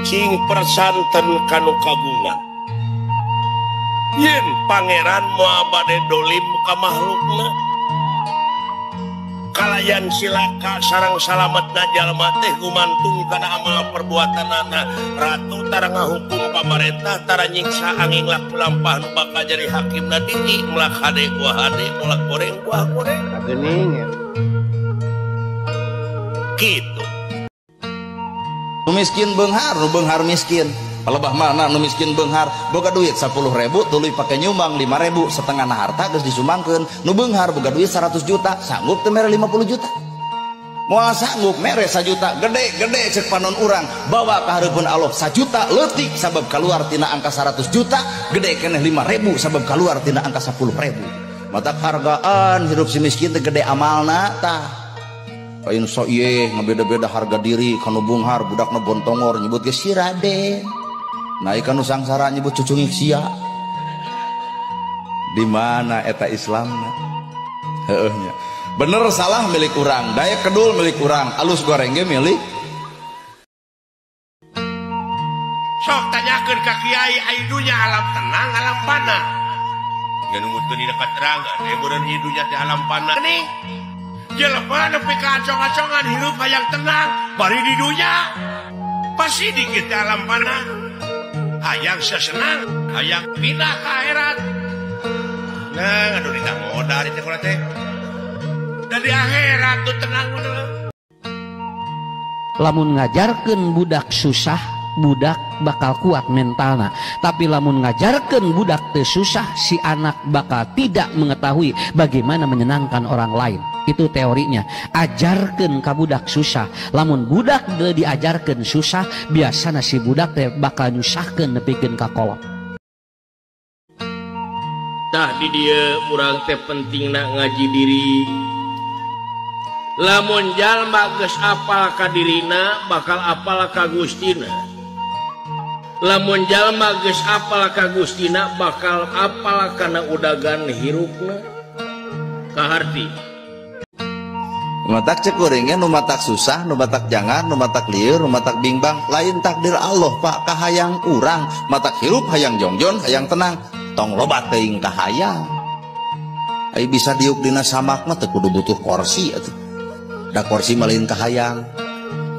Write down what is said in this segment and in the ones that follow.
Sing persanten kanu kagungan. Yen pangeran moal bade dolim ka makhlukna. Kalayan silaka sarang salametna jalma teh gumantung kana amal perbuatanana. Ratu tara ngahukum pamarentah tara nyiksa angin laku lampah nu bakal jadi hakimna diri melak hade buah hade melak goreng buah goreng. Geuning ya. Gitu. Nu miskin beunghar, nu beunghar miskin. Palebah mana nu miskin beunghar boga duit 10.000 tuluy pake nyumbang 5.000 setengah harta geus disumbangkeun. Nu beunghar boga duit 100 juta sanggup teu mere 50 juta. Moal sanggup mere 1 juta gede-gede cek panon urang bawa ka hareupeun Allah 1 juta leutik sabab kaluar tina angka 100 juta gede keneh 5.000 sabab kaluar tina angka 10.000. Mata hargaan hirup si miskin teh gede amalna tah. Lain so ieu ngabeda-beda harga diri kanu beunghar budakna bontongor nyebut ge si Raden. Naik kanu sangsara nyebut cucungik sia. Di mana eta Islamna? Heueuh nya. Bener salah milik urang, daya kedul milik urang, alus goreng ge milik. Sok tanyakeun ka kiai ai dunya alam tenang alam panah. Geus nungutkeun dina katerangan, meureun ieu dunya teh alam panah. Geuning. Jelema nepi ka acong-acongan hirup hayang tenang, bari di dunya pasti dikit teh alam panah. Hayang sesenang, hayang pindah ke akhirat. Nah, aduh ditang modal itu kalau teh. Dan di akhirat tuh tenang bener. Lamun ngajarkeun budak susah, budak bakal kuat mentalna. Tapi lamun ngajarkeun budak teu susah, si anak bakal tidak mengetahui bagaimana menyenangkan orang lain. Itu teorinya. Ajarkeun ka budak susah. Lamun budak teu diajarkeun susah, biasana si budak teh bakal nyusahkeun nepikeun ka kolot. Tah di dieu urang teh pentingna ngaji diri. Lamun jalma geus apal ka dirina, bakal apal ka Gustina. Lamun jalma geus apal ka Gustina, bakal apal kana udagan hirupna. Kaharti. Matak cek kuringnya nu matak susah, nu matak jangan, nu matak lieur, nu matak bingbang, lain takdir Allah Pak kahayang urang, matak hirup hayang jongjon, hayang tenang, tong loba teuing kahayang. Ai bisa diuk dina samak mah teu kudu butuh kursi atuh. Da kursi mah lain kahayang.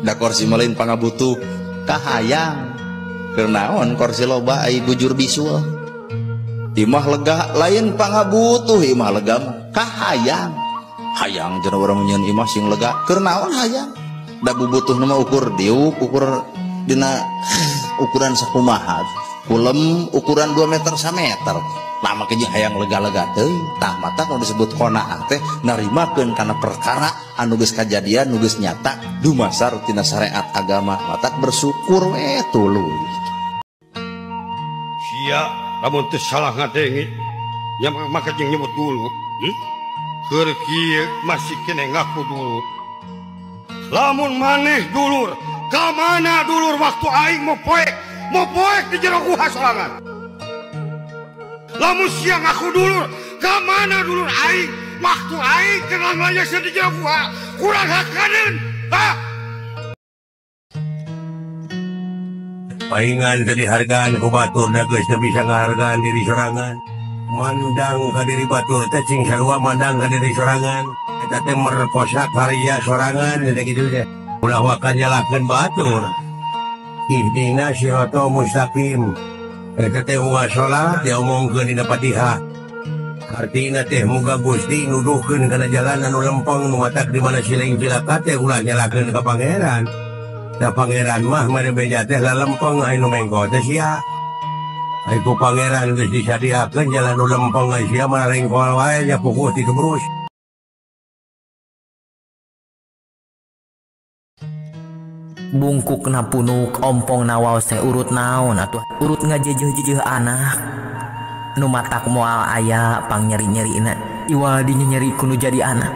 Da kursi mah lain pangabutuh kahayang. Keur naon kursi loba ai bujur bisul. Imah lega lain pangabutuh imah lega mah kahayang. Hayang cenah urang nyieun imah sing lega keur naon hayang da bubutuhna mah ukur diuk ukur dina ukuran sakumaha kulem ukuran 2 meter sameter lama ke hayang lega-lega teuing tah mata nu disebut qanaah teh narimakeun kana perkara anu geus kajadian nu geus nyata dumasar tina syariat agama matak bersyukur we tuluy. Sia lamun teu salah ngadenge nya maka jeung nyebut dulu. Keur kieu masih kene ngaku dulur. Lamun maneh dulur, ka mana dulur waktu aing mau poek di jero guha sorangan. Lamun sia ngaku dulur, ka mana dulur aing waktu aing keur ngalayeun di jero guha, kurang hakaneun. Ha? Paingan teu dihargaan ku batur da geus teu bisa ngahargaan diri sorangan. Mandang ka diri batur teh cing sarua mandang ka diri sorangan eta teh merkosa karya sorangan eta kitu teh ulah waka nyalakeun batur. Ihdina siratal mustaqim eta teh unggal salat diomongkeun dina Fatihah hartina teh muga Gusti nuduhkeun kana jalan anu lempeng nu matak di mana siling cilaka teh ulah nyalakeun ka pangeran. Da pangeran mah mere beja teh lalempeng anu mengko teh sia. Aiku pangeran geus disadiakeun jalan nu lempeng sia mah rengkol wae nya pukuh ti gebrus. Bungkukna punuk ompong nawaos teh urut naon atuh urut ngajejeuh-jejeuh anak nu matak moal aya pangnyeri-nyerina iwal dinyeri ku nu jadi anak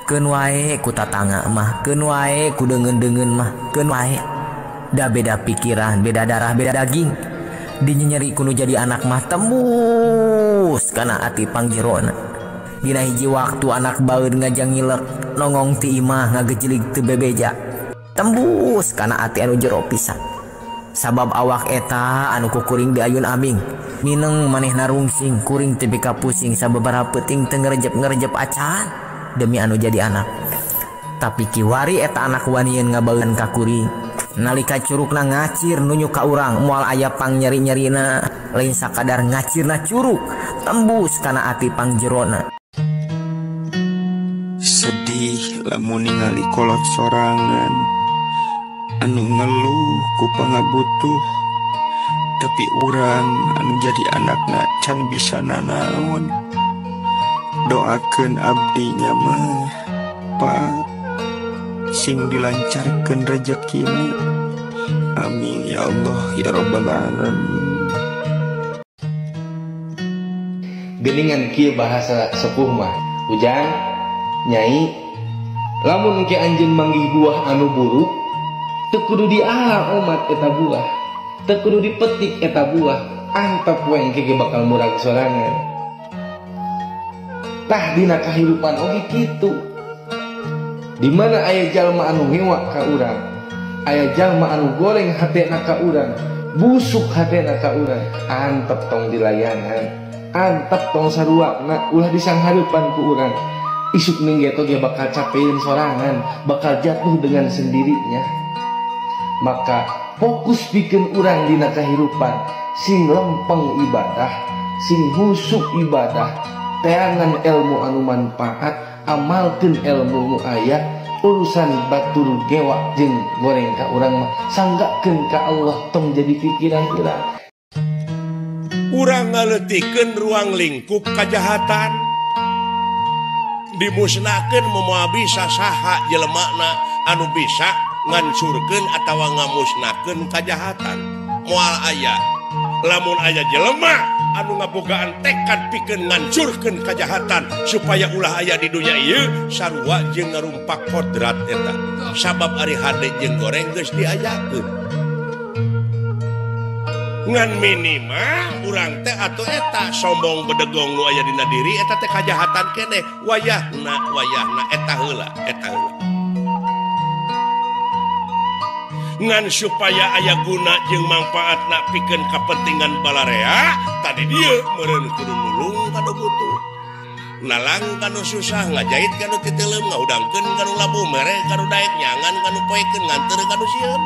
keun wae ku tatangga mah keun wae ku deungeun-deungeun mah keun wae da beda pikiran beda darah beda daging dinyeri ku nu jadi anak mah tembus kana ati pangjerona. Dina hiji waktu anak baeun ngajang ngilek nongong ti imah ngagejilig teu bebeja tembus kana ati anu jero pisan. Sabab awak eta anu ku kuring diayun abing. Mineng manehna rungsing kuring teu ka pusing sababaraha peuting teu ngerejep-ngerejep acan demi anu jadi anak. Tapi kiwari eta anak wanian ngabaeun ka kuring. Nalika curugna ngacir nunjuk ka urang moal aya pang nyeri-nyerina, lain sakadar ngacirna curug tembus kana ati pangjerona. Sedih lamun ningali kolot sorangan anu ngeluh ku pangabutuh, tapi urang anu jadi anakna can bisa nanaon. Doakeun abdinya mah Pak, sing dilancarkeun rezekina. Amin ya Allah ya rabbal alamin. Geningan kieu bahasa sepuh mah, ujang nyai, lamun ke anjeun manggih buah anu buruk teu kudu diala omat eta buah, teu kudu dipetik eta buah, antep we engke ge bakal murag sorangan. Tah dina kahirupan oge kitu. Di mana aya jalma anu ngewa ka urang, aya jalma anu goreng hatena ka urang, busuk hatena ka urang, antep tong dilayanan, antep tong saruakna, ulah disanghareupan ku urang. Isuk ninggeto ge bakal capeun sorangan, bakal jatuh dengan sendirinya. Maka fokus bikin urang dina kahirupan sing lempeng ibadah, sing husuk ibadah, teangan ilmu anu manfaat, amalkeun ilmu nu aya, urusan batur gewa jeung goreng ka urang mah sanggakeun ka Allah, tong jadi pikiran urang. Urang ngaleutikeun ruang lingkup kajahatan, dimusnahkeun moal bisa saha jelemana anu bisa ngancurkeun atawa ngamusnahkeun kajahatan. Moal aya. Lamun aya jelema anu ngabogaan tekad pikeun ngancurkeun kajahatan supaya ulah aya di dunya ieu, sarua jeung ngarumpak kodrat eta. Sabab ari hade jeung goreng geus diayakeun. Ngan minimal urang teh atuh eta sombong bedegong nu aya dina diri eta teh kajahatan keneh. Wayahna wayahna eta heula, eta heula. Ngan supaya aya guna jeung mangfaatna pikeun kapentingan balarea, tadi dieu meureun kudu nulung ka nu butuh, nalang ka nu susah, ngajahit ka nu titeuleum, ngahudangkeun ka nu labuh, mere ka nu daek, nyangan ka nu poekeun, nganteur ka nu sieun.